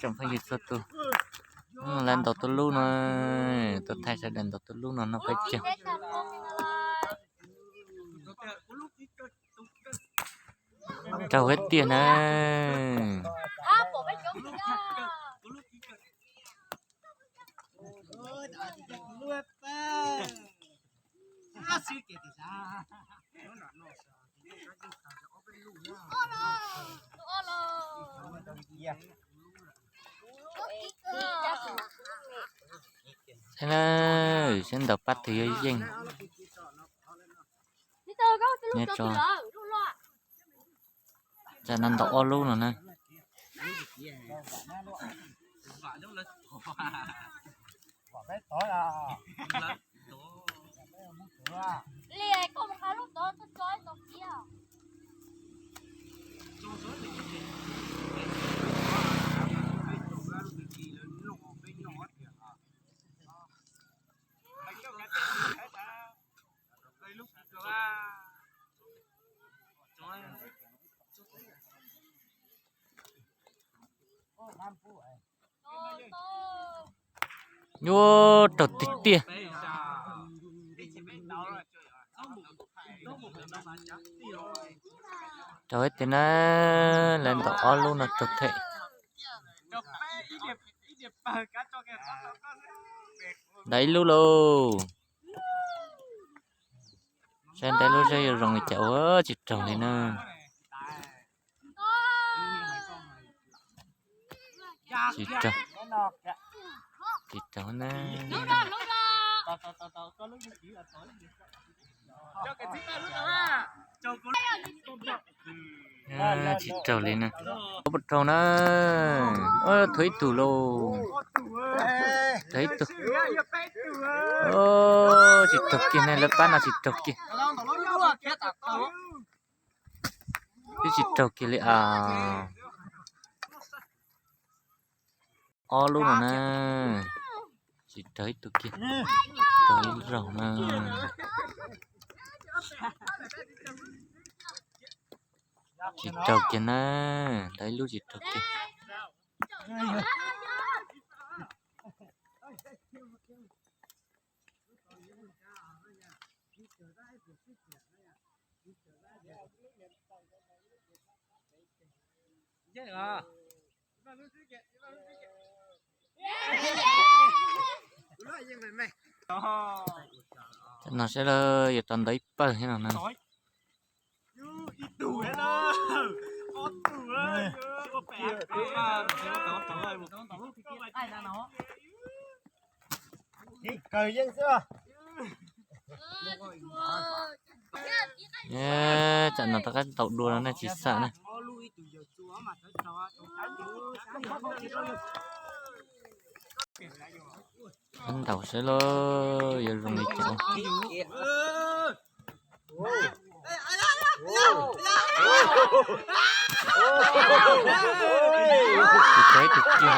tsoom phooj ywg txhua tus, lawv ntaus tuj lub no, tuaj thaij sawv daws ntaus tuj lub no noj peb caug. Raug ib tiag na. Saib na, saib ntaus pab twg yuav yeej. Nyob tso, tsam no ntaus ob lub no na. Nyuaj raug tiag tiag. Raug ib tiag na, lawv ntaus ob lub no raug them. Ntaus ib lub lauj. Saib ntaus lub saib yuav zoo li cas, ua tsis raug li na. Tsis raug, tsis raug na. Tsis raug li na. Ua puas raug na. Thuam ib tug lauj. Thuam ib tug. Tsis raug kiag ne, lawv pab no tsis raug kiag. Twb tsis raug kiag li as. Ob lub no na. Tsis raug ib tug kiag. Raug ib zaug na. Tsis raug kiag na. Lawv ib lub tsis raug kiag. Tam no saib lawv yuav tau ntawd ib pawg thiab no na. Tam no rov qab ntaus dua no nej tsis xam na. Ntaus saib lauj, yuav zoo li cas. Tsis raug ib tug kiag.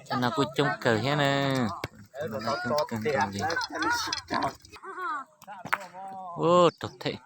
Tam no kuj coob kawg thiab na. Ua raug them.